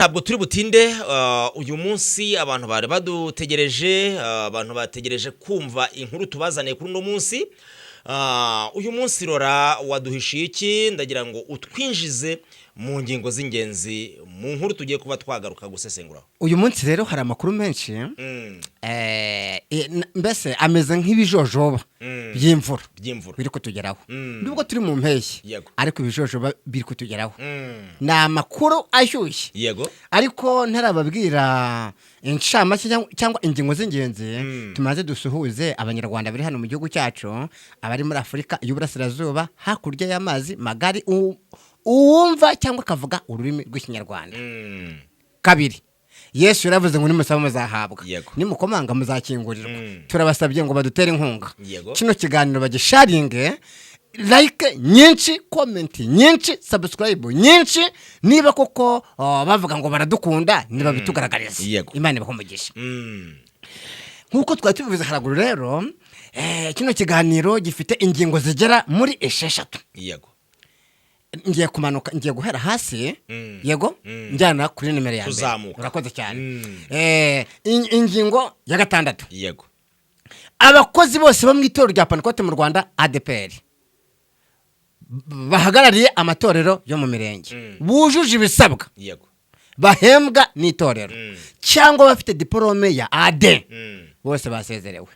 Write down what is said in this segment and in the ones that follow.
Ntabwo turi butinde. Uyu munsi abantu bari badutegereje, abantu bategereje kumva inkuru tubazaniye kuri uno munsi. Uyu munsi rora waduhishiye iki? Ndagira ngo utwinjize mu ngingo z'ingenzi mu nkuru tugiye kuba twagaruka gusesenguraho. Uyu munsi rero hari amakuru menshi, mbese ameze nk'ibijojoba by'imvura by'imvura biri kutugeraho nubwo turi mu mpeshyi, ariko ibijojoba biri kutugeraho ni amakuru ashyushye. Ariko ntarababwira incamake cyangwa ingingo z'ingenzi, tumaze dusuhuze Abanyarwanda bari hano mu gihugu cyacu, abari muri Afurika y'Uburasirazuba, hakurya y'amazi magari, uwumva cyangwa akavuga ururimi rw'Ikinyarwanda. Kabiri, Yesu yaravuze ngo nimusaba muzahabwa, nimukomanga muzakingurirwa. Turabasabye ngo badutere inkunga, kino kiganiro bagisharinge, like nyinshi, comment nyinshi, subscribe nyinshi. Niba koko bavuga ngo baradukunda, nibabitugaragarize. Imana ibahe umugisha. Nk'uko twari tubivuze haraguru rero, kino kiganiro gifite ingingo zigera muri 6. Ngiye kumanuka, ngiye guhera hasi, yego, njyana kuri nimero ya mbere. Tuzamuka. Urakoze cyane. Ingingo ya gatandatu: abakozi bose bo mu itorero rya Pantekote mu Rwanda, ADEPR, bahagarariye amatorero yo mu mirenge, bujuje ibisabwa, bahembwa n'itorero cyangwa bafite diporome ya A2, bose basezerewe.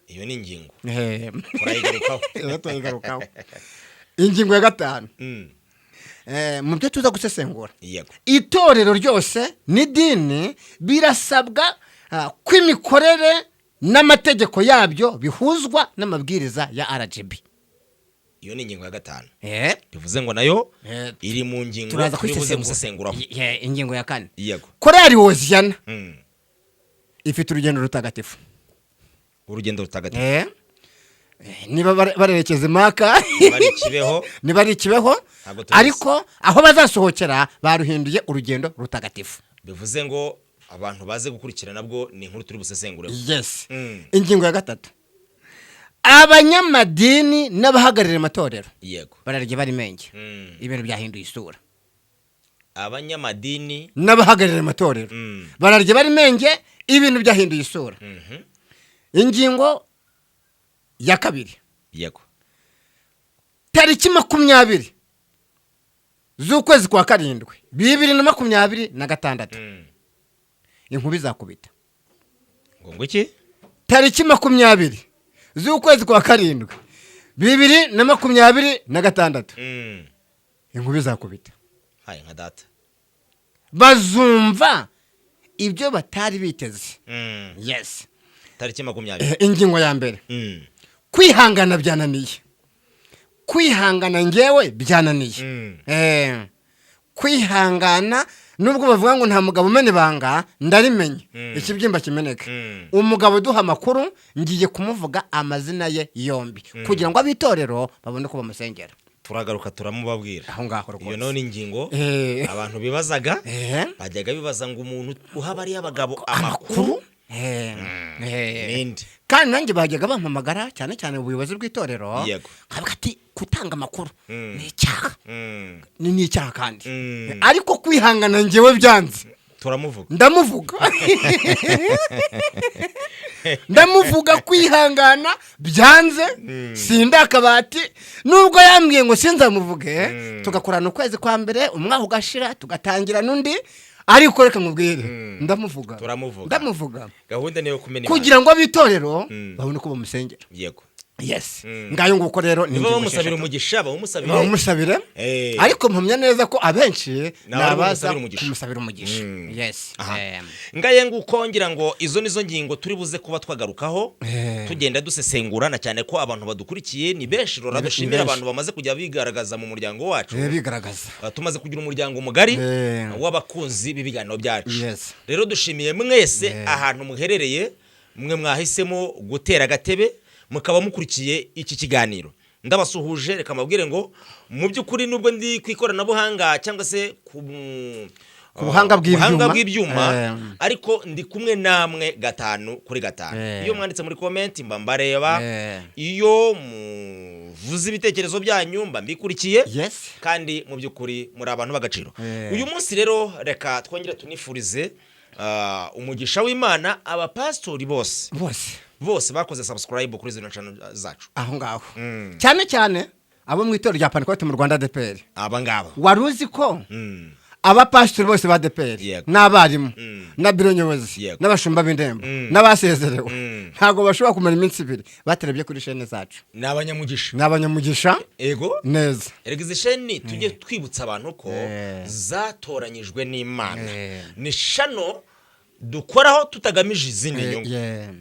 Iyo ni ingingo turayigarukaho. Turayigarukaho. Ingingo ya gatanu, mu byo tuza gusesengura, itorero ryose n'idini birasabwa ko imikorere n'amategeko yabyo bihuzwa n'amabwiriza ya RGB. Iyo ni ingingo ya gatanu, bivuze ngo nayo iri mu ngingo turaza turi buze kuyisesengura. gusesenguraho. Ingingo ya kane: Korali Hoziyana ifite urugendo rutagatifu. Urugendo rutagatifu. Niba barerekeza Imaka, bari Kibeho, niba ari Ikibeho, ntabwo tubizi. Ariko aho bazasohokera baruhinduye urugendo rutagatifu. Bivuze ngo abantu baze gukurikira, nabwo ni inkuru turi busesengureho. Yes. Ingingo ya gatatu: abanyamadini n'abahagarariye amatorero bararya bari menge. Ibintu byahinduye isura. Abanyamadini n'abahagarariye amatorero bararya bari menge, ibintu byahinduye isura. Ingingo ya kabiri: tariki 20 z'ukwezi kwa karindwi 2026, inkuba izakubita. Ngo iki? Tariki 20 z'ukwezi kwa karindwi 2026, inkuba izakubita. Haye nka data! Bazumva ibyo batari biteze. Yes. Tariki 20. Ingingo ya mbere: kwihangana byananiye, kwihangana ngewe byananiye. Kwihangana, nubwo bavuga ngo nta mugabo umena ibanga, ndarimenye, ikibyimba kimeneka. Umugabo uduha amakuru ngiye kumuvuga amazina ye yombi kugira ngo ab'itorero babone uko bamusengera. Turagaruka turamubabwira. Aho ngaho Iyo rwose. nayo ni ingingo abantu bibazaga, bajyaga bibaza ngo umuntu uha bariya bagabo amakuru amakuru ninde? Kandi nanjye bajyaga bampamagara, cyane cyane ubuyobozi bw'itorero, nkavuga ati gutanga amakuru ni icyaha, ni icyaha kandi, ariko kwihangana ngewe byanze. Turamuvuga. Ndamuvuga, ndamuvuga. Kwihangana byanze, sinda akabati nubwo yambwiye ngo sinzamuvuge, tugakorana ukwezi kwa mbere, umwaka ugashira, tugatangira n'undi, ariko reka nkubwire, ndamuvuga. Turamuvuga. Ndamuvuga. Gahunda niyo kumena ibanga. Kugira ngo ab'itorero babone uko bamusengera. Yes. Ngayo nguko rero ni Niba ingingo bamusabira 6. umugisha, bamusabire. Bamusabire. Ariko mpamya neza ko abenshi ni ni abari abaza bumusabire umugisha. Kumusabira umugisha. Yes. Ngaye nguko, ngira ngo izo nizo ngingo turi buze kuba twagarukaho, tugenda dusesengura, na cyane ko abantu badukurikiye ni benshi rora. Ni Dushimira benshi. abantu bamaze kujya bigaragaza mu muryango wacu. Bigaragaza. Tumaze kugira umuryango mugari w'abakunzi b'ibiganiro byacu. Rero dushimiye mwese ahantu muherereye, mwe mwahisemo gutera agatebe mukaba mukurikiye iki kiganiro, ndabasuhuje. Reka mbabwire ngo mu by'ukuri nubwo ndi ku ikoranabuhanga cyangwa se ku Ku buhanga bw'ibyuma. buhanga bw'ibyuma, ariko ndi kumwe namwe gatanu kuri gatanu. Iyo mwanditse muri comment mba mbareba. Iyo Muvuze ibitekerezo byanyu, mba mbikurikiye. Kandi mu by'ukuri muri abantu b'agaciro. Uyu munsi rero reka twongere tunifurize umugisha w'Imana abapasitori bose, bose, bose bakoze subscribe kuri zino channel zacu. Aho ngaho, cyane cyane abo mu itorero rya Pantekote mu Rwanda, ADEPR. Aba ngaba. Wari uzi ko abapasitori bose ba ADEPR n'abarimu na biro nyobozi n'abashumba b'indembo n'abasezerewe ntabwo bashobora kumara iminsi 2 batarebye kuri chaîne zacu? Ni abanyamugisha. Ni abanyamugisha. Ego. Neza. Erega izi chaîne, tujye twibutsa abantu ko zatoranyijwe n'Imana. Ni channel dukoraho tutagamije izindi nyungu.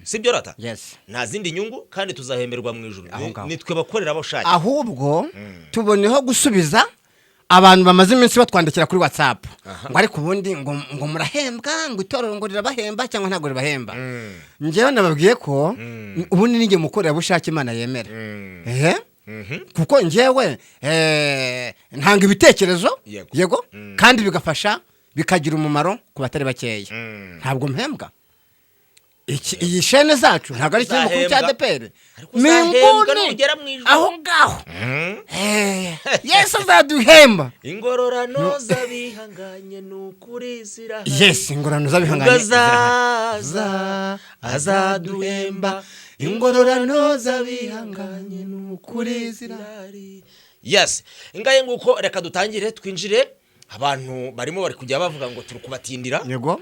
Sibyo rata? Yes. Nta zindi nyungu, kandi tuzahemberwa mu ijuru. Aho ngaho. Nitwe bakorera bushake. Ahubwo tuboneho gusubiza abantu bamaze iminsi batwandikira kuri WhatsApp ngo ariko ubundi ngo murahembwa, ngo itorero ngo rirabahemba cyangwa ntabwo ribahemba. Njyewe nababwiye ko ubundi ninjye mukorerabushake Imana yemera. Ehe, kuko njyewe ntanga ibitekerezo, yego, kandi bigafasha, bikagira umumaro ku batari bakeya. Ntabwo mpembwa. Iyi chaîne zacu ntabwo ari ikinyamakuru cya Uzahembwa. ADEPR. Ariko uzahembwa Minguni nugera mu ijuru. aho ngaho. Yesu azaduhemba. Ingororano z'abihanganye ni ukuri zirahari. Yes, ingororano z'abihanganye. Azaza azaduhemba. Ingororano z'abihanganye ni ukuri zirahari. Yes, ingahe nguko, reka dutangire twinjire. Abantu barimo bari kujya bavuga ngo turi kubatindira. Yego.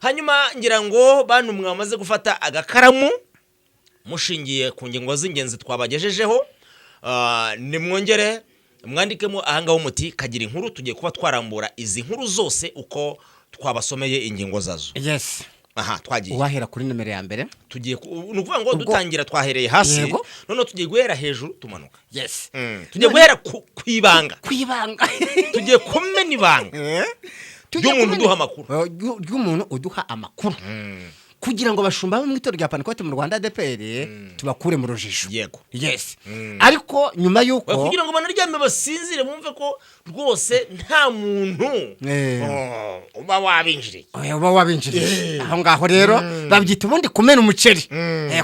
Hanyuma ngira ngo bantu mwamaze gufata agakaramu, mushingiye ku ngingo z'ingenzi twabagejejeho, nimwongere mwandikemo ahangaho muti kagira inkuru. Tugiye kuba twarambura izi nkuru zose uko twabasomeye ingingo zazo. Aha twagiye. Uwahera kuri nimero ya mbere. Tugiye ni ukuvuga ngo dutangira twahereye hasi, noneho tugiye guhera hejuru tumanuka. Tugiye guhera ku ibanga. Ku ibanga. Tugiye kumena ibanga Tugiye ry'umuntu kumena- uduha amakuru. Ry'umuntu uduha amakuru kugira ngo abashumba bo mu itorero rya Pantekote mu Rwanda, ADEPR, tubakure mu rujijo. Yes, ariko nyuma y'uko Oya, kugira ngo banaryame basinzire, bumve ko rwose nta muntu oh, uba wabinjiriye. Oya, uba wabinjiriye aho ngaho. Rero babyita ubundi kumena umuceri.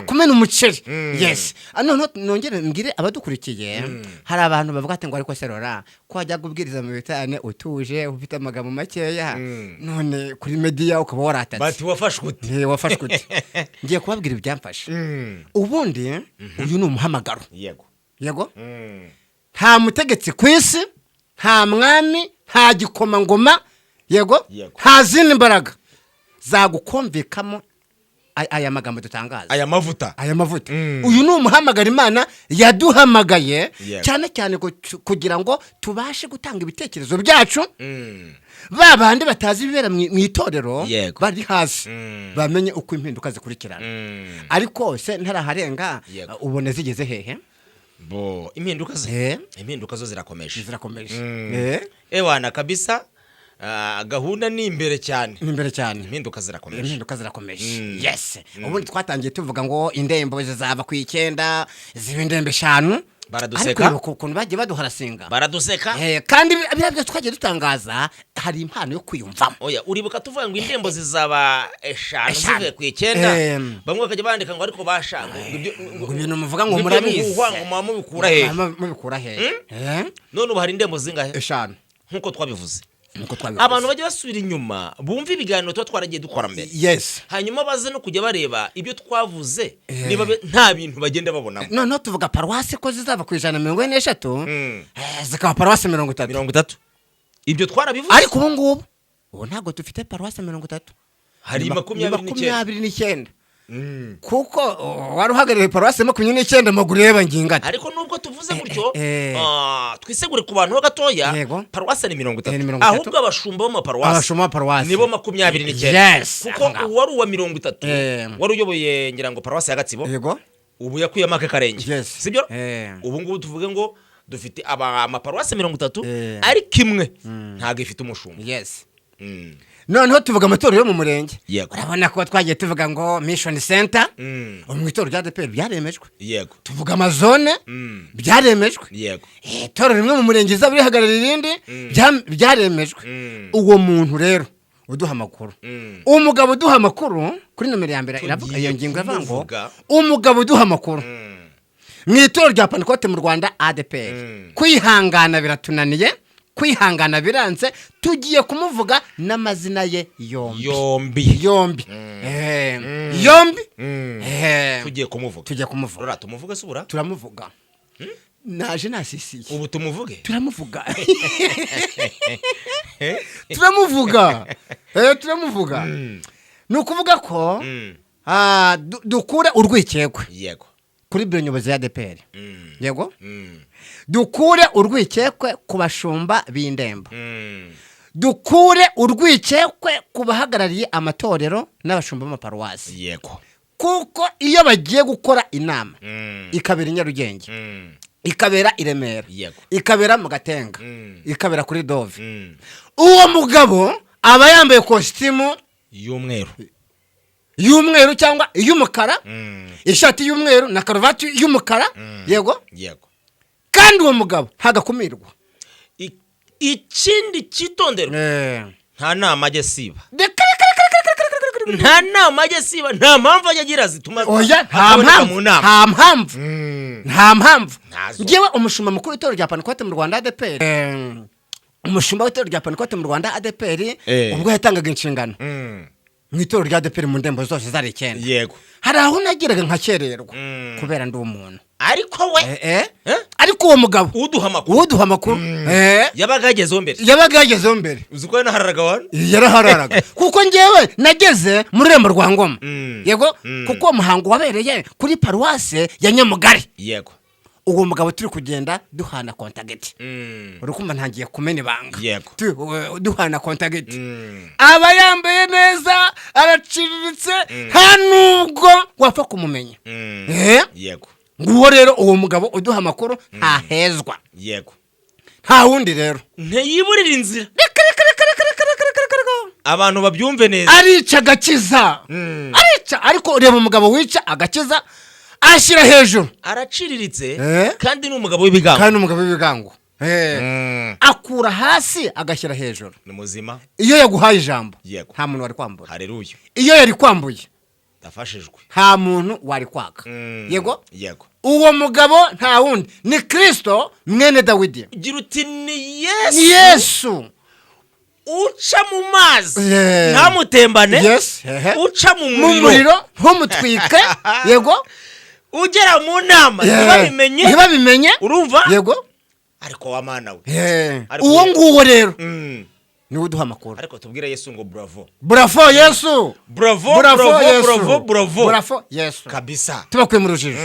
Kumena umuceri, yes. Noneho nongere mbwire abadukurikiye, hari abantu bavuga ati ngo ariko serora ko wajya kubwiriza mu bitane utuje, ufite amagambo makeya, none kuri media ukaba waratatse. Bati wafashwe ute? Wafashwe ute? Ngiye kubabwira ibyamfashe. Ubundi uyu ni umuhamagaro. Yego. Nta mutegetsi ku isi, nta mwami, nta gikomangoma, yego, nta zindi mbaraga zagukumvikamo aya magambo dutangaza, aya mavuta, aya mavuta. Uyu ni umuhamagaro Imana yaduhamagaye, cyane cyane kugira ngo tubashe gutanga ibitekerezo byacu, ba bandi batazi ibibera mu itorero, bari hasi, bamenye uko impinduka zikurikirana. Ariko se ntaraharenga, ubona zigeze hehe? Bo impinduka ze, impinduka zo zirakomeje. Zirakomeje. Ewana kabisa, gahunda ni imbere cyane. Ni imbere cyane. Impinduka zirakomeje. Impinduka zirakomeje. Yes, ubundi twatangiye tuvuga ngo indembo zizava ku 9 ziba indembo 5. Baraduseka. Ariko ukuntu bagiye baduharasinga. Baraduseka. Kandi biriya byose twagiye dutangaza, hari impano yo kwiyumvamo. Oya, uribuka tuvuga ngo indembo zizaba 5 5. zivuye ku 9, bamwe bakajya bandika ngo ariko basha ngo ngo ibintu muvuga ngo ngo ibyo murabizi. bihuhwa ngo muba mubikura hehe? Mubikura hehe? None ubu hari indembo zingahe? 5. Nk'uko twabivuze. Nkuko twabivuze. Abantu bajya basubira inyuma bumva ibiganiro tuba twaragiye dukora mbere, hanyuma baze no kujya bareba ibyo twavuze, niba nta bintu bagenda babonamo. Noneho tuvuga paruwasi ko zizava ku 143, zikaba paruwasi 30. 30, ibyo twarabivuze. Ariko ubu ngubu, ubu ntabwo dufite paruwasi 30. Hari Ni 29. 29, kuko wari uhagarariye paruwasi 29 amaguru yeba ngingana. Ariko nubwo tuvuze gutyo, twisegure ku bantu ho gatoya. Paruwasi ni mirongo Ni itatu. 30. Ahubwo abashumba b'amaparuwasi abashumba b'amaparuwasi nibo 29. Kuko Aho ngaho. uwari uwa 30, wari uyoboye ngira ngo paruwasi ya Gatsibo, ubu yakuyemo ake karenge. Sibyo? Ubu ngubu tuvuge ngo dufite amaparuwasi 30, ariko imwe ntabwo ifite umushumba. Noneho tuvuga amatorero yo mu murenge. Urabona ko twagiye tuvuga ngo mission center, ubu mu itorero rya ADEPR byaremejwe. Tuvuga amazone, byaremejwe. Itorero rimwe mu murenge izaba rihagarariye irindi, byaremejwe. Uwo muntu rero Uduha amakuru, umugabo uduha amakuru kuri nomero ya mbere iravuga, Tugiye iyo ngingo iravuga ngo kumuvuga. Umugabo uduha amakuru mu itorero rya Pantekote mu Rwanda, ADEPR, kwihangana biratunaniye, kwihangana biranze, tugiye kumuvuga n'amazina ye yombi. Yombi. Yombi. Yombi. Tugiye kumuvuga. Tugiye kumuvuga. Rora, tumuvuge se ubura? Turamuvuga, naje nasisiye. Ubu tumuvuge? Turamuvuga, turamuvuga. Turamuvuga. Ni ukuvuga ko dukure urwikekwe kuri biro nyobozi ya ADEPR. Yego. Dukure urwikekwe ku bashumba b'indembo. Dukure urwikekwe ku bahagarariye amatorero n'abashumba b'amaparuwasi, kuko iyo bagiye gukora inama, ikabera i Nyarugenge, ikabera i Remera, ikabera mu Gatenga, ikabera kuri Dove, uwo mugabo aba yambaye kositimu y'umweru, y'umweru cyangwa iy'umukara, ishati y'umweru na karuvati y'umukara, yego. Kandi uwo mugabo ntagakumirwa. Ikindi cyitonderwa, nta nama ajya asiba. Reka, reka, reka, reka, reka, reka, reka, reka. Nta nama ajya asiba, nta mpamvu ajya agira zituma Oya, nta ataboneka mpamvu. mu nama. Nta mpamvu, nta mpamvu. Ntazo. Ngewe umushumba mukuru w'itorero rya Pantekote mu Rwanda, ADEPR, umushumba w'itorero rya Pantekote mu Rwanda, ADEPR, ubwo yatangaga inshingano mu itorero rya ADEPR mu ndembo zose zari 9, hari aho nageraga nkakererwa kubera ndi umuntu. Ariko we Eh? Eh? Ariko uwo mugabo uduha amakuru, uduha amakuru, yabaga yagezeho mbere. Yabaga yagezeho mbere. Uzi ko yanahararaga wani. Yarahararaga, kuko ngewe nageze mu rurembo rwa Ngoma, yego, kuko uwo muhango wabereye kuri paruwase ya Nyamugari. Uwo mugabo turi kugenda duhana contact, uri kumva ntangiye kumena ibanga. Duhana contact, aba yambaye neza, araciriritse, nta nubwo wapfa kumumenya. Nguwo rero uwo mugabo uduha amakuru, ntahezwa. Nta wundi rero. Ntiyiburira inzira. Reka, reka, reka, reka, reka, reka, reka, reka, reka. Abantu babyumve neza. Arica agakiza, arica. Ariko reba umugabo wica agakiza ashyira hejuru. Araciriritse, kandi ni umugabo w'ibigango. Kandi ni umugabo w'ibigango. Akura hasi agashyira hejuru. Ni muzima. Iyo yaguhaye ijambo, nta muntu wari kwambura. Hareruya. Iyo yari kwambuye, Ndafashijwe. nta muntu wari kwaka. Yego. Yego. Uwo mugabo nta wundi, ni Kirisito mwene Dawidi. Gira uti ni Yesu. Ni Yesu. Uca mu mazi ntamutembane, Yes, hehe. uca mu mu muriro muriro ntumutwike, yego. Ugera mu nama ntibabimenye. Ntibabimenye. Urumva? Yego. Ariko wa Mana we. Uwo nguwo rero niwe uduha amakuru. Ariko tubwire Yesu ngo bravo. Bravo Yesu. Bravo. Bravo. Bravo. Yesu. Bravo, bravo. Bravo Yesu. Kabisa. Tubakuye mu rujijo.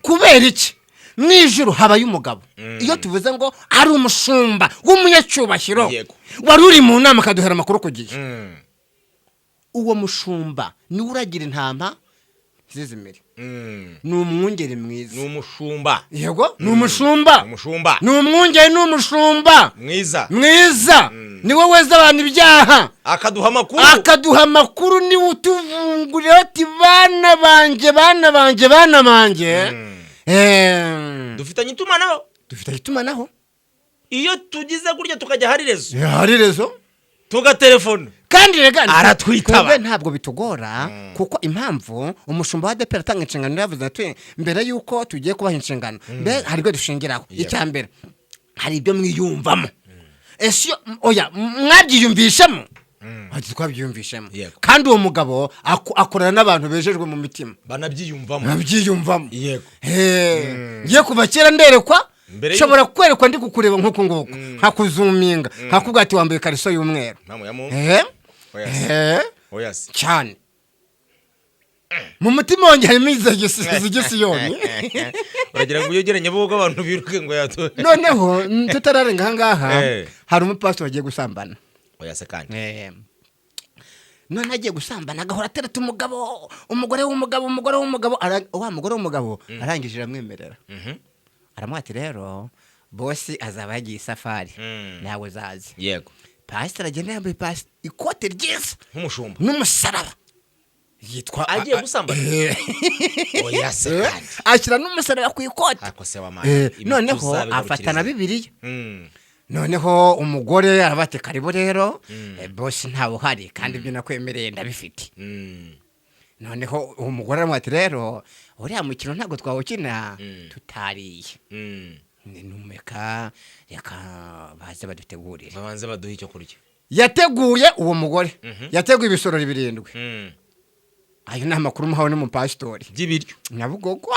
Kubera iki mu ijuru habaye umugabo, iyo tuvuze ngo ari umushumba w'umunyacyubahiro, wari uri mu nama akaduhera amakuru ku gihe? Uwo mushumba niwe uragira intama ntizizimire. Ni umwungeri mwiza. Ni umushumba. Yego, ni umushumba. Umushumba. Ni umwungeri, ni umushumba mwiza. Mwiza, niwe weza abantu ibyaha. Akaduha amakuru. Akaduha amakuru, niwe utuvungurira ati: "Bana banjye, bana banjye, bana banjye." Dufitanye itumanaho. Dufitanye itumanaho. Iyo tugize gutya tukajya hari réseau, Hari réseau. tugatelefona, Kandi rega aratwitaba. twebwe ntabwo bitugora, kuko impamvu umushumba wa ADEPR atanga inshingano yavuze ati: "Mbere y'uko tugiye kubaha inshingano, mbe hari ibyo dushingiraho. Icya mbere, hari ibyo mwiyumvamo. Ese oya, mwabyiyumvishemo?" Ati: "Twabyiyumvishemo." Kandi uwo mugabo akorana n'abantu bejejwe mu mitima. Banabyiyumvamo. Babyiyumvamo. Ngiye kuva kera nderekwa. Mbere Nshobora kwerekwa ndi kukureba nk'uku nguku, nkakuzuminga, nkakubwira ati: "Wambaye ikariso y'umweru." Mpamvu ya Mungu. Oya se. Oya se. Cyane, mu mutima wanjye harimo izigisiyoni. Uragira ngo uyogere Nyabugogo abantu biruke ngo yatu. Noneho tutararenga ahangaha, hari umupasitori wagiye gusambana. Oya se kandi. None agiye gusambana, agahora atereta umugabo, umugore w'umugabo, umugore w'umugabo. Wa mugore w'umugabo arangije aramwemerera, aramuha ati: "Rero bosi azaba yagiye isafari, nawe uzaze." Pasiteri agenda yambaye ikote ryiza nk'umushumba n'umusaraba, yitwa Agiye gusambana? Oya se kandi. Ashyira n'umusaraba ku ikote. Ariko se w'amana, ibi Noneho tuzabigarukiriza. afata na Bibiliya. Noneho umugore aravuga ati: "Karibu rero, boss ntawe uhari, kandi ibyo nakwemereye ndabifite." Noneho uwo mugore aramubwira ati: "Rero uriya mukino ntabwo twawukina tutariye." Numeka reka baze badutegurire. Babanze baduhe icyo kurya. Yateguye, uwo mugore yateguye ibisorori 7. Ayo ni amakuru muhawe n'umupasitori. By'ibiryo. Nyabugogo.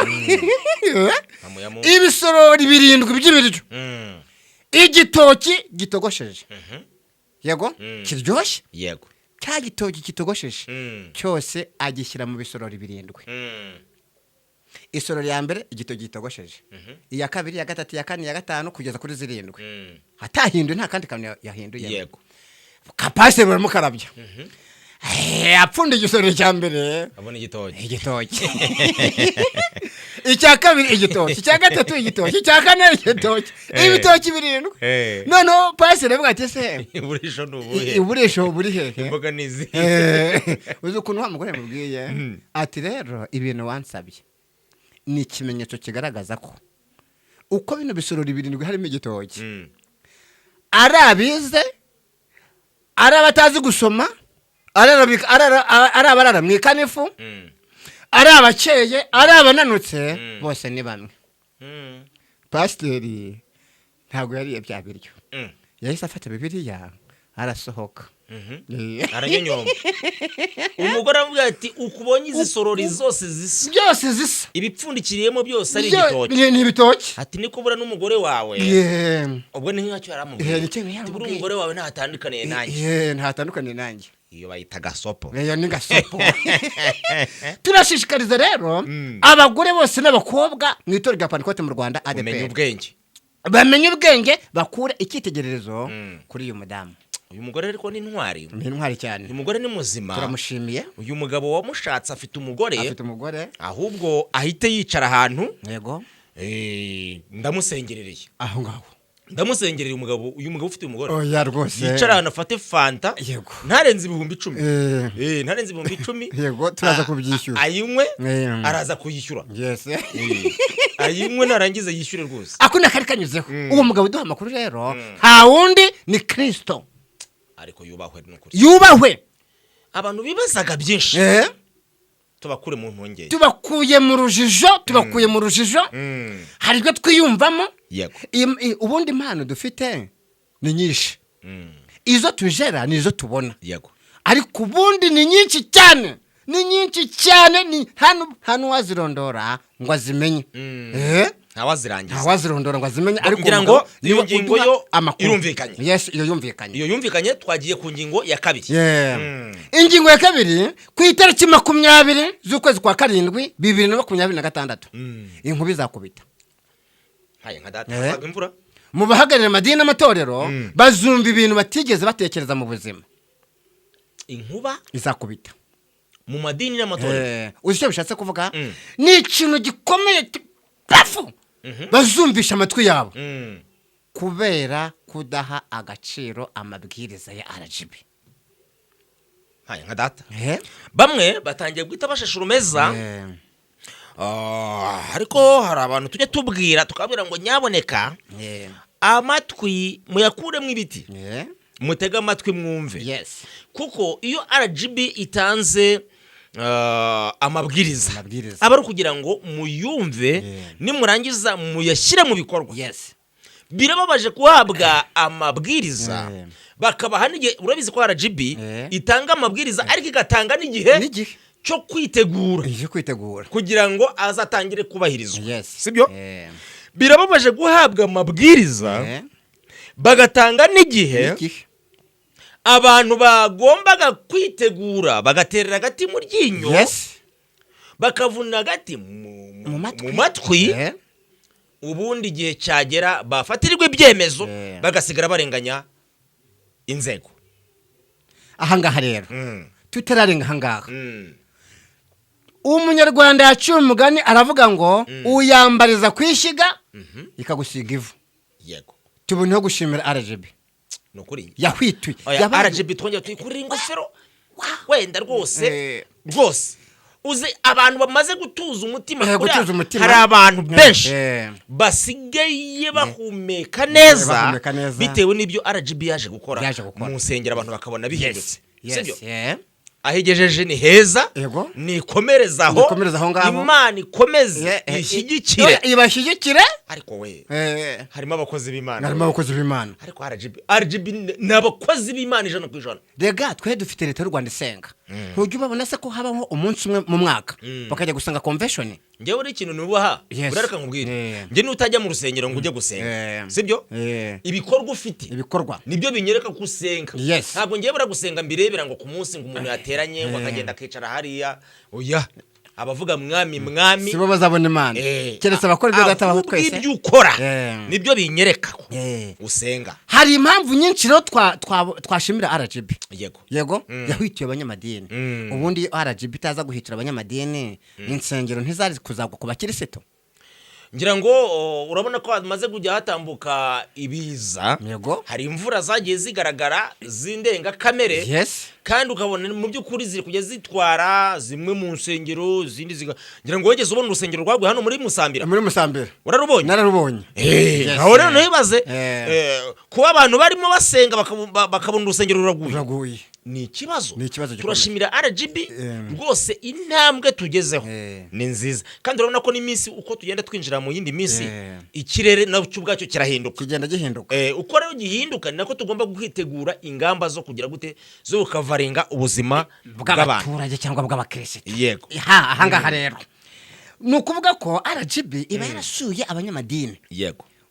Amuyamo. Ibisorori 7 by'ibiryo, igitoki gitogosheje, yego, kiryoshye. Cya gitoki kitogosheje cyose agishyira mu bisorori 7. Isorori ya mbere igitoki gitogosheje, iya kabiri, iya gatatu, iya kane, iya gatanu, kugeza kuri 7. Atahinduye, nta kandi kantu yahinduye. Kapasiteri baramukarabya. Apfunda igisorori cya mbere, abona igitoki. Igitoki icya kabiri, igitoki icya gatatu, igitoki icya kane, igitoki, ibitoki 7. Noneho pasiteri aravuga ati: "Se uburisho ni ubuhe?" Uburisho buri hehe? Imboga ni izi? Uzi ukuntu wa mugore yamubwiye? Ati: "Rero ibintu wansabye ni ikimenyetso kigaragaza ko uko bino bisorori 7 harimo igitoki, ari abize, ari abatazi gusoma, ari abarara mu ikanifu, ari abakeye, ari abananutse, bose ni bamwe." Pasiteri ntabwo yariye bya biryo. Yahise afata Bibiliya arasohoka. Aranyonyomba. Umugore aramubwira ati: "Ukubonye izi sorori zose zisa, byose zisa, ibipfundikiriyemo byose ari igitoki." Ni ibitoki. Ati: "Niko buriya n'umugore wawe." Ubwo ni nk'icyo yaramubwiye. Nicyo Ati: "Buriya yaramubwiye. umugore wawe ntatandukaniye nanjye." Ntatandukaniye nanjye. Iyo bayita gasopo. Iyo ni gasopo. Turashishikariza rero abagore bose n'abakobwa mu itorero rya Pantekote mu Rwanda, kumenya ADEPR, ubwenge. Bamenye ubwenge, bakure icyitegererezo kuri uyu mudamu. Uyu mugore ariko ni intwari. Ni intwari cyane. Uyu mugore ni muzima. Turamushimiye. Uyu mugabo wamushatse afite umugore. Afite umugore. Ahubwo ahite yicara ahantu. Ndamusengerereye. Aho ngaho. Ndamusengereye umugabo, uyu mugabo ufite umugore. Oya rwose. Yicara ahantu afate fanta. Ntarenze 10,000. Ntarenze 10,000. Yego, turaza kubyishyura. Ayinywe. Araza kuyishyura. Ayinywe, narangiza yishyure rwose. Ako ni akari kanyuzeho. Uwo mugabo uduha amakuru rero nta wundi, ni Kirisito. Ariko yubahwe ni ukuri. Yubahwe. Abantu bibazaga byinshi, tubakure mu mpungenge. Tubakuye mu rujijo, tubakuye mu rujijo. Hari ibyo twiyumvamo. Ubundi impano dufite ni nyinshi. Izo tujera ni izo tubona, ariko ubundi ni nyinshi cyane, ni nyinshi cyane, ni hano nta n'uwazirondora ngo azimenye. Ntawazirangiza. Ntawazirondora ngo azimenye, ariko Ngira ngo umugabo iyo niwe ngingo uduha yo amakuru. irumvikanye. Yes, iyo yumvikanye. Iyo yumvikanye, twagiye ku ngingo ya kabiri. Yeah. Ingingo ya kabiri: ku itariki 20 z'ukwezi kwa karindwi 2026, inkuba izakubita. Haye nka data! Hazaga imvura. Mu bahagarariye amadini n'amatorero bazumva ibintu batigeze batekereza mu buzima. Inkuba izakubita mu madini n'amatorero. Uzi icyo bishatse kuvuga? Mm. Ni ikintu gikomeye, pafu, bazumvisha amatwi yabo kubera kudaha agaciro amabwiriza ya RGB. Haye nka data! Bamwe batangiye guhita bashasha urumeza. Ah, ariko hari abantu tujya tubwira, tukabwira ngo nyaboneka, amatwi muyakuremo ibiti, mutege amatwi mwumve, kuko iyo RGB itanze amabwiriza, Amabwiriza. aba ari ukugira ngo muyumve, nimurangiza muyashyire mu bikorwa. Birababaje guhabwa amabwiriza, bakabaha n'igihe. Urabizi ko RGB itanga amabwiriza, ariko igatanga n'igihe n'igihe cyo kwitegura, ije kwitegura, kugira ngo azatangire kubahirizwa. Sibyo? Birababaje guhabwa amabwiriza, bagatanga n'igihe, n'igihe, abantu bagombaga kwitegura bagaterera agati mu ryinyo, bakavuna agati mu matwi, mu matwi, ubundi igihe cyagera bafatirwa ibyemezo, bagasigara barenganya inzego. Ahangaha rero, tutararenga ahangaha, Umunyarwanda yaciye umugani aravuga ngo uyambariza ku ishyiga ikagusiga ivu. Tuboneho gushimira RGB Ni ukuri. yahwituye. Oya, RGB twongera tuyikurira ingofero wenda rwose. Rwose Uzi abantu bamaze gutuza umutima. Gutuza umutima. Hari abantu benshi basigaye bahumeka neza Bahumeka neza. bitewe n'ibyo RGB yaje gukora Yaje gukora. mu nsengero, abantu bakabona bihindutse. Sibyo? Yeah. Aho igejeje ni heza. Nikomereze aho. Nikomereze aho ngaho. Imana ikomeze ishyigikire. Ibashyigikire. Ariko we, harimo abakozi b'Imana. Harimo abakozi b'Imana. Ariko RGB ni abakozi b'Imana 100%. Rega twe dufite leta y'u Rwanda isenga. Ntujya ubabona se ko habaho umunsi umwe mu mwaka bakajya gusenga, convention? Njyewe uri ikintu nubaha. Urareka nkubwire. Njye nutajya mu rusengero ngo ujye gusenga, sibyo? Ibikorwa ufite Ibikorwa. nibyo binyereka ko usenga. Ntabwo ngiye bura gusenga mbirebera ngo ku munsi ngo umuntu yateranye, ngo akagenda akicara hariya. Oya, abavuga "Mwami, Mwami" sibo bazabona Imana, keretse abakora ibyo Data wa ahubwo twese. Ibyo ukora nibyo binyereka ko usenga. Hari impamvu nyinshi rero twashimira RGB. Yego, yahwituye abanyamadini. Ubundi iyo RGB itaza guhitura abanyamadini, insengero ntizari kuzagwa ku bakirisitu. Ngira ngo urabona ko hamaze kujya hatambuka ibiza. Hari imvura zagiye zigaragara z'indengakamere, kandi ukabona mu by'ukuri ziri kujya zitwara zimwe mu nsengero, izindi ngira ngo wigeze ubona urusengero rwaguye hano muri Musambira? Muri Musambira. Wararubonye? Nararubonye. Aho rero ntibaze kuba abantu barimo basenga bakabona urusengero ruraguye. Ruraguye. Ni ikibazo. Ni ikibazo gikomeye. Turashimira RGB rwose, intambwe tugezeho ni nziza, kandi urabona ko n'iminsi uko tugenda twinjira mu yindi minsi, ikirere nacyo ubwacyo kirahinduka. Kigenda gihinduka. Uko rero gihinduka ni nako tugomba kwitegura ingamba zo kugira gute, zo gukavaringa ubuzima bw'abantu. Bw'abaturage cyangwa bw'abakirisitu. Ha, ahangaha rero ni ukuvuga ko RGB iba yarasuye abanyamadini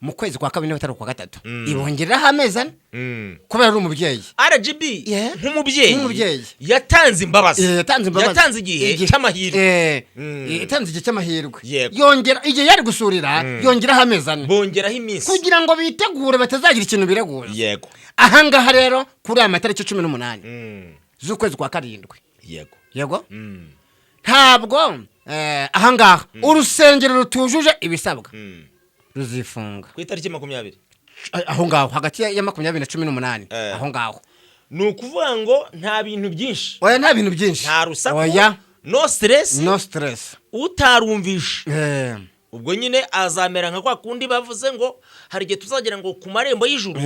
mu kwezi kwa kabiri, niba atari ukwa gatatu, ibongereraho amezi 4 kubera ari umubyeyi. RGB nk'umubyeyi Nk'umubyeyi. yatanze imbabazi. Yatanze imbabazi. Yatanze igihe cy'amahirwe. Yatanze igihe cy'amahirwe. Yongera igihe yari gusurira, yongeraho amezi 4. Bongeraho iminsi. Kugira ngo bitegure, batazagira ikintu biregura. Ahangaha rero kuri aya matariki 18 z'ukwezi kwa karindwi, yego, ntabwo ahangaha urusengero rutujuje ibisabwa ruzifunga. Ku itariki 20. Aho ngaho hagati ya 20 na 18. Aho ngaho. Ni ukuvuga ngo nta bintu byinshi. Oya, nta bintu byinshi. Nta rusaku. Oya. No stress. No stress. Utarumvishe, ubwo nyine azamera nka kwa kundi bavuze ngo hari igihe tuzagera ngo ku marembo y'ijuru,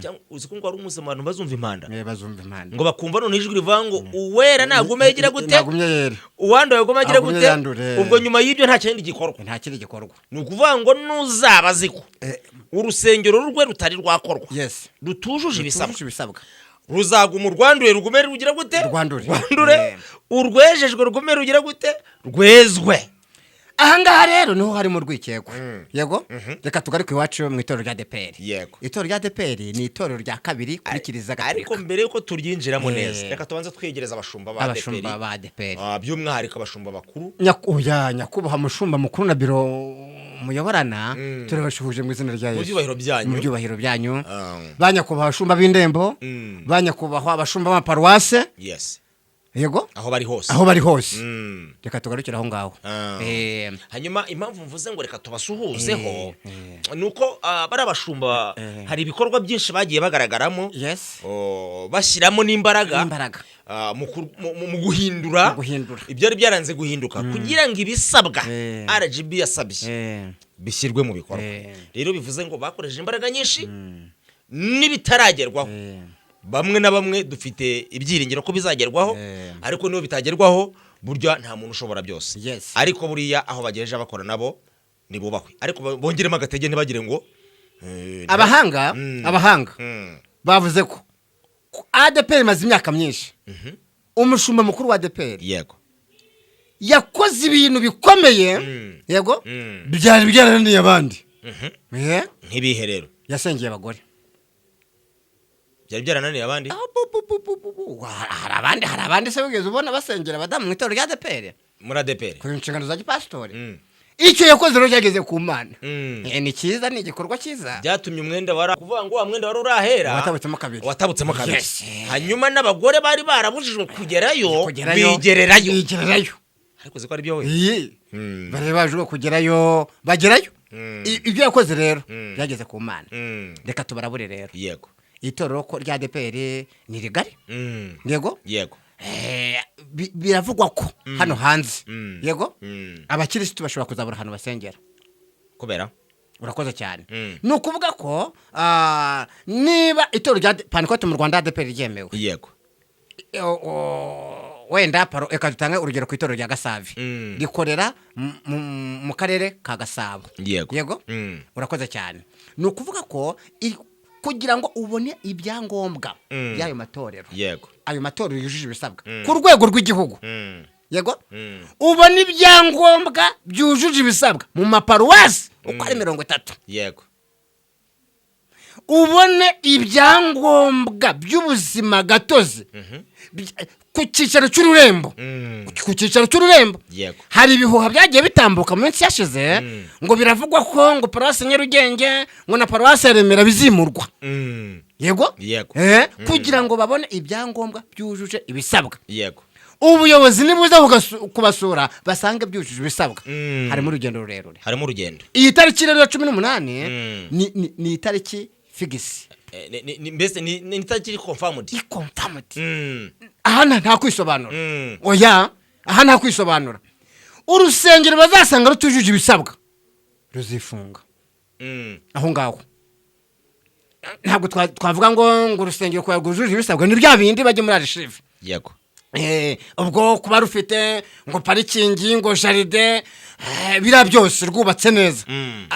cyangwa uzi ko ngo hari umunsi abantu bazumva impanda, Bazumva impanda. ngo bakumva noneho ijwi rivuga ngo "Uwera nagume yigira gute?" Nagumye yere. "Uwanduye agume agira Agumye gute?" yandure. Ubwo nyuma y'ibyo nta kindi gikorwa. Nta kindi gikorwa. Ni ukuvuga ngo nuzaba azi ko urusengero rwe rutari rwakorwa, rutujuje ibisabwa, rutujuje ibisabwa, ruzaguma urwanduye rugume rugira gute? Rwandure. Rwandure. Urwejejwe rugume rugira gute? Rwezwe. Ahangaha rero niho harimo urwikekwe. Yego, reka tugaruke iwacu mu itorero rya ADEPR. Itorero rya ADEPR ni itorero rya kabiri kuri Kiliziya Ariko Gatolika. mbere yuko turyinjiramo neza, reka tubanze twegereza abashumba ba Abashumba ADEPR. ba ADEPR. By'umwihariko abashumba bakuru. Oya, nyakubahwa mushumba mukuru na biro muyoborana, turabashuhuje mu izina rya Mu Yesu. byubahiro byanyu. Mu byubahiro byanyu. Ba nyakubahwa abashumba b'indembo, ba nyakubahwa abashumba b'amaparuwase, yego, Aho bari hose. aho bari hose. Reka tugarukire aho ngaho. Hanyuma impamvu mvuze ngo reka tubasuhuzeho ni uko bari abashumba, hari ibikorwa byinshi bagiye bagaragaramo, bashyiramo n'imbaraga, N'imbaraga. mu guhindura Mu guhindura. ibyari byaranze guhinduka kugira ngo ibisabwa RGB yasabye bishyirwe mu bikorwa. Rero bivuze ngo bakoresheje imbaraga nyinshi n'ibitaragerwaho, bamwe na bamwe dufite ibyiringiro ko bizagerwaho, ariko niyo bitagerwaho, burya nta muntu ushobora byose. Ariko buriya aho bagejeje bakora nabo nibubahwe, ariko bongeremo agatege, ntibagire ngo Abahanga, abahanga bavuze ko ADEPR imaze imyaka myinshi, umushumba mukuru wa ADEPR yakoze ibintu bikomeye, yego, byari byarananiye abandi. Nk'ibihe rero? Yasengeye abagore. Byari byarananiye abandi? Ah, bu, bu, bu, bu, bu, bu. Hari abandi se wigeze ubona basengera abadamu mu itorero rya ADEPR? Muri ADEPR. Ku nshingano za gipasitori. Icyo yakoze rero cyageze ku Mana. Ni cyiza, ni igikorwa cyiza. Byatumye umwenda wari kuvuga ngo wa mwenda wari urahera Watabutsemo kabiri. Watabutsemo kabiri. Hanyuma n'abagore bari barabujijwe kugerayo Kugerayo. bigererayo. Bigererayo. Ariko uzi ko ari byo we? Iyi bari baje kugerayo, bagerayo. Ibyo yakoze rero byageze ku Mana. Reka tubarabure rero. Itorero ko rya ADEPR ni rigari, yego. Biravugwa ko hano hanze, yego, abakirisitu bashobora kuzabura ahantu basengera. Kubera? Urakoze cyane. Ni ukuvuga ko niba itorero rya Pantekote mu Rwanda, ADEPR, ryemewe, wenda reka dutange urugero ku itorero rya Gasave, rikorera mu karere ka Gasabo. Yego. Urakoze cyane. Ni ukuvuga ko kugira ngo ubone ibyangombwa by'ayo matorero, ayo matorero yujuje ibisabwa ku rwego rw'igihugu, yego, ubona ibyangombwa byujuje ibisabwa mu maparuwasi uko ari 30, ubone ibyangombwa by'ubuzima gatozi ku cyicaro cy'ururembo, ku cyicaro cy'ururembo. Hari ibihuha byagiye bitambuka mu minsi yashize, ngo biravugwa ko ngo paruwasi Nyarugenge ngo na paruwasi ya Remera bizimurwa. Yego. Kugira ngo babone ibyangombwa byujuje ibisabwa, ubuyobozi nibuza kubasura basange byujuje ibisabwa. Harimo urugendo rurerure. Harimo urugendo. Iyi tariki rero ya 18 ni itariki fixe. Mbese ni itariki iri confirmed. Iconfirmed. Aha nta kwisobanura. Oya, aha nta kwisobanura. Urusengero bazasanga rutujuje ibisabwa ruzifunga. Aho ngaho ntabwo twavuga ngo urusengero kwa rwujuje ibisabwa ni bya bindi bajya muri archive. Ubwo kuba rufite ngo parking, ngo jardin, biriya byose rwubatse neza.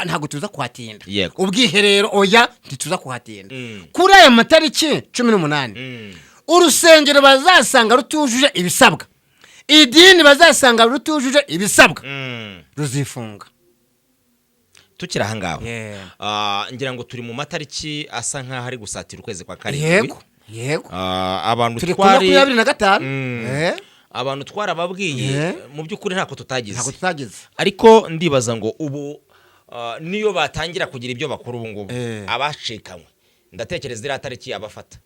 Ntabwo tuza kuhatinda. Ubwiherero, oya, ntituza kuhatinda. Kuri aya matariki 18, urusengero bazasanga rutujuje ibisabwa, idini bazasanga rutujuje ibisabwa, ruzifunga. Tukiri aha ngaho, ngira ngo turi mu matariki asa nk'aho ari gusatira ukwezi kwa karindwi. Yego. Abantu Turi ku twari 25. Abantu twarababwiye. Mu by'ukuri ntako tutagize. Ntabwo tutagize. Ariko ndibaza ngo ubu niyo batangira kugira ibyo bakora ubu ngubu, abacikanywe, ndatekereza iriya tariki yabafata,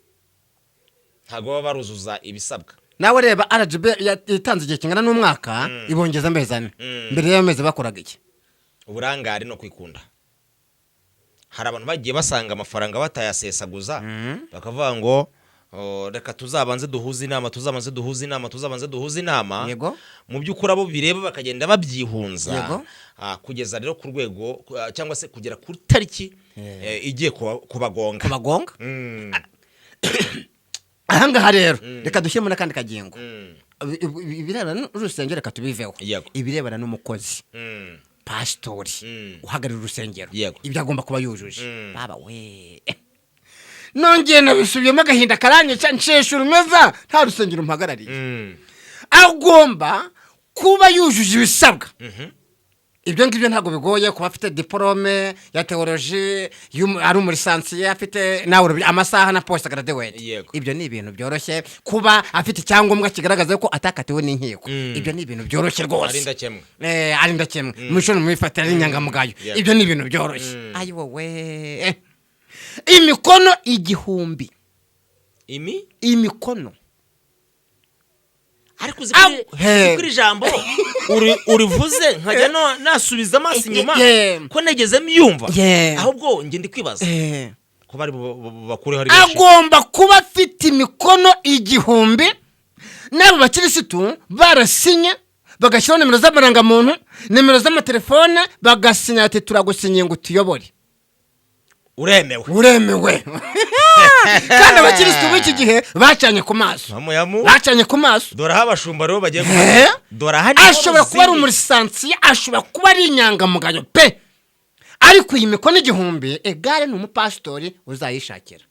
ntabwo baba baruzuza ibisabwa. Nawe reba, RGB yatanze igihe kingana n'umwaka, ibongeza amezi 4. Mbere y'amezi bakoraga iki? Uburangare no kwikunda. Hari abantu bagiye basanga amafaranga batayasesaguza, bakavuga ngo: "Oh, reka tuzabanze duhuze inama, tuzabanze duhuze inama, tuzabanze duhuze inama." Mu by'ukuri abo bireba bakagenda babyihunza. Kugeza rero ku rwego cyangwa se kugera ku tariki igiye kubagonga. Kubagonga. Ahangaha rero reka dushyiremo n'akandi kagingo. Ibirebana n'urusengero reka tubiveho. Ibirebana n'umukozi, pasitori uhagarariye urusengero, ibyo agomba kuba yujuje. Baba we, nongeye nabisubiyemo, agahinda karanyica, nshesha urumeza, nta rusengero mpagarariye. Agomba kuba yujuje ibisabwa. Ibyo ngibyo ntabwo bigoye, kuba afite diporome ya théologie, ari umulicencié, afite nawe amasaha na post graduate. Ibyo ni ibintu byoroshye. Kuba afite icyangombwa kigaragaza ko atakatiwe n'inkiko, ibyo ni ibintu byoroshye rwose. Ari indakemwa. Ari indakemwa, umuco ni mubifatira, ari inyangamugayo. Ibyo ni ibintu byoroshye. Ayi wowe, imikono 1000. Imi? Imikono. Ariko uzi He. uzi ko iri jambo urivuze nkajya nasubiza amaso inyuma, ko nageze mbyumva. Ahubwo njye ndi kwibaza ko bari bakureho ari benshi. Agomba kuba afite imikono 1000 n'abo bakirisitu barasinye, bagashyiraho nimero z'amarangamuntu, nimero z'amatelefone, bagasinya ati: "Turagusinyiye ngo utuyobore." Uremewe. Uremewe. Kandi abakirisitu b'iki gihe bacanye ku maso. Yamu. Bacanye ku maso. Dore aho abashumba rero bagiye dore aha niho Ashobora kuba ari ruzingiye. Umulicencié, ashobora kuba ari inyangamugayo pe, ariko iyi mikono 1000 egare ni umupasitori uzayishakira.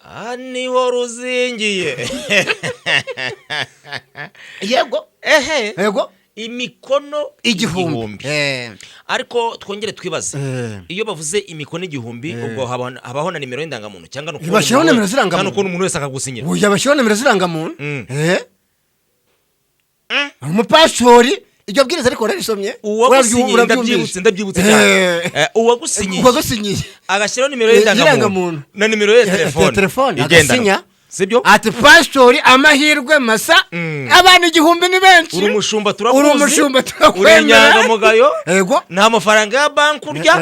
Aha niho ruzingiye. Yego. Ehe. Yego. Imikono 1000. Ariko twongere twibaze, iyo bavuze imikono 1000, ubwo habaho na nimero y'indangamuntu cyangwa ni ukubona Bashyiraho umuntu nimero z'irangamuntu. cyangwa ni ukubona umuntu wese akagusinyira? Uyu bashyiraho nimero z'irangamuntu. Umupasitori, iryo bwiriza ariko wararisomye? Uwagusinyiye. Urabyumvise? Ndabyibutse, ndabyibutse cyane. Uwagusinyiye Uwagusinyiye agashyiraho nimero y'indangamuntu y'indangamuntu na nimero ye ya ya telefone telefone igendanwa. Agasinya. Sibyo? Ati: "Pasitori, amahirwe masa." Abantu 1000 ni benshi. Uri umushumba, turakuzi. Uri umushumba, Uri turakwemera. inyangamugayo. Nta mafaranga ya banki urya,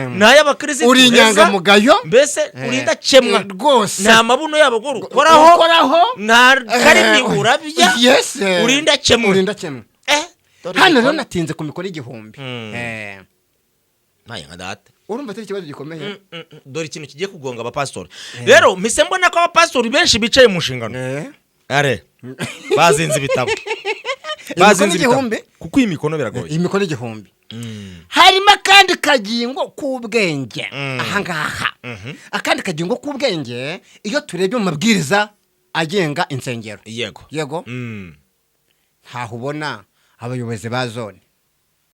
n'ay'abakirisitu Uri uheza. inyangamugayo. Mbese uri indakemwa. Rwose. Nta mabuno y'abagore ukoraho. Ukoraho. Nta karimi urabya. Uri indakemwa. Uri indakemwa. Dore Hano rero imikono. natinze ku mikoro 1000. Ntaye nka data. Urumva atari ikibazo gikomeye? Dore ikintu kigiye kugonga abapasitori. Rero mpise mbona ko abapasitori benshi bicaye mu nshingano, are bazinze ibitabo, bazinze ibitabo. 1000? Kuko iyi mikono biragoye. Imikono 1000. Harimo akandi kagingo k'ubwenge ahangaha. Akandi kagingo k'ubwenge, iyo turebye mu mabwiriza agenga insengero, yego, ntaho ubona abayobozi ba zone.